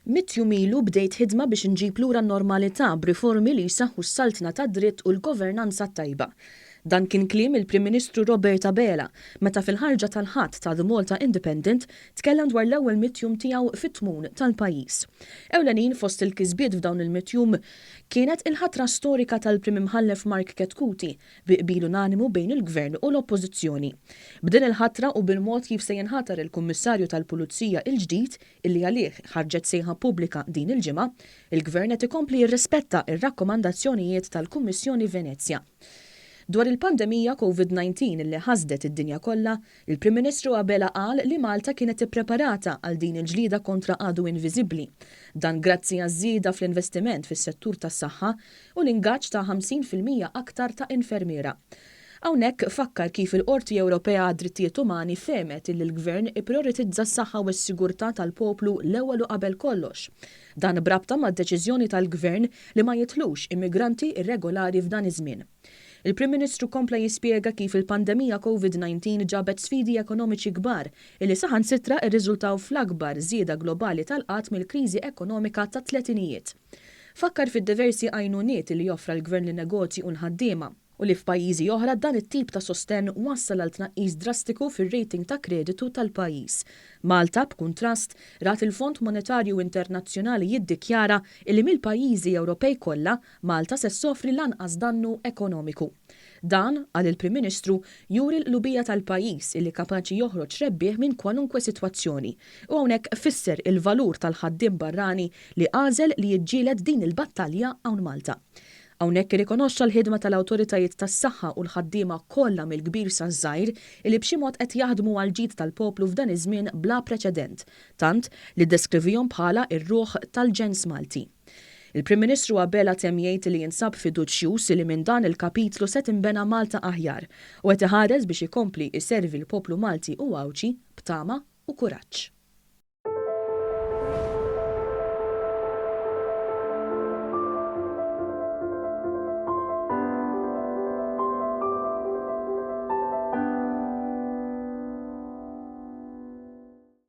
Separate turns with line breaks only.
Mitt jum ilu bdejt ħidma biex inġib lura n-normalità b'riformi li jsaħħu s-saltna tad-dritt u l-governanza t-tajba. Dan kien kliem il-Prim Ministru Robert Abela meta fil-ħarġa tal-Ħadd ta' The Malta Independent tkellem dwar l-ewwel 100 jum tiegħu fit-tmun tal-pajjiż. Ewlenin fost il-kisbiet f'dawn il-100 jum kienet il-ħatra storika tal-Prim Imħallef Mark Chetcuti bi qbil unanimu bejn il-Gvern u l-Oppożizzjoni. B'din il-ħatra u bil-mod kif se jinħatar il-Kummissarju tal-Pulizija il-ġdid illi għalih ħarġet sejħa pubblika din il-ġimgħa, il-Gvern qed ikompli jirrispetta r-rakkomandazzjonijiet tal-Kummissjoni Venezja. Dwar il-pandemija Covid 19 illi ħasdet id-dinja kollha, il-Prim Ministru Abela qal li Malta kienet ippreparata għal din il-ġlieda kontra għadu inviżibbli. Dan grazzi għaż-żieda fl-investiment fis-settur tas-saħħa u l-ingaġġ ta' 50% aktar ta' infermiera. Hawnhekk fakkar kif il-Qorti Ewropea għad-Drittijiet Umani fehmet illi l-Gvern ipprijoritizza s-saħħa u s-sigurtà tal-poplu l-ewwel u qabel kollox. Dan b'rabta mad-deċiżjoni tal-Gvern li ma jidħlux immigranti irregolari f'dan iż-żmien. Il-Prim Ministru kompla jispjega kif il-pandemija Covid 19 ġabet sfidi ekonomiċi kbar illi saħansitra rriżultaw fl-akbar żieda globali tal-qgħad mill-kriżi ekonomika tat-tletinijiet. Fakkar fid-diversi għajnuniet illi offra l-Gvern lin-negozji u l-ħaddiema, u li f'pajjiżi oħra dan it-tip ta' sostenn wassal għal tnaqqis drastiku fir-rating ta' kreditu tal-pajjiż. Malta, b'kuntrast, rat il-Fond Monetarju Internazzjonali jiddikjara illi mill-pajjiżi Ewropej kollha, Malta se ssofri l-anqas dannu ekonomiku. Dan, qal il-Prim Ministru, juri l-qlubija tal-pajjiż illi kapaċi joħroġ rebbieħ minn kwalunkwe sitwazzjoni u hawnhekk fisser il-valur tal-ħaddiem barrani li għażel li jiġġieled din il-battalja hawn Malta. Hawnhekk irrikonoxxa l-ħidma tal-awtoritajiet tas-saħħa u l-ħaddiema kollha mill-kbir saż-żgħir illi b'xi mod qed jaħdmu għall-ġid tal-poplu f'dan iż-żmien bla preċedent, tant li ddeskrivihom bħala r-ruħ tal-ġens Malti. Il-Prim Ministru Abela temm jgħid li jinsab fiduċjuż li minn dan il-kapitlu se tinbena Malta aħjar u qed iħares biex ikompli jservi l-poplu Malti u Għawdxi b'tama u kuraġġ.